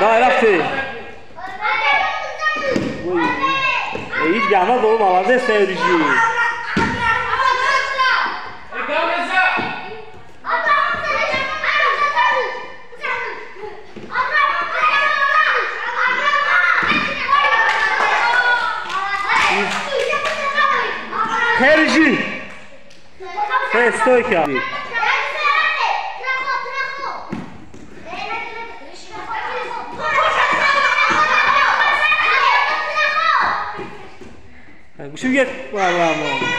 Давай, рафти. Ҳеҷ гап надорам, молодец, Сержи. Хержи. Хе, стойка. Гӯши гет. Браво.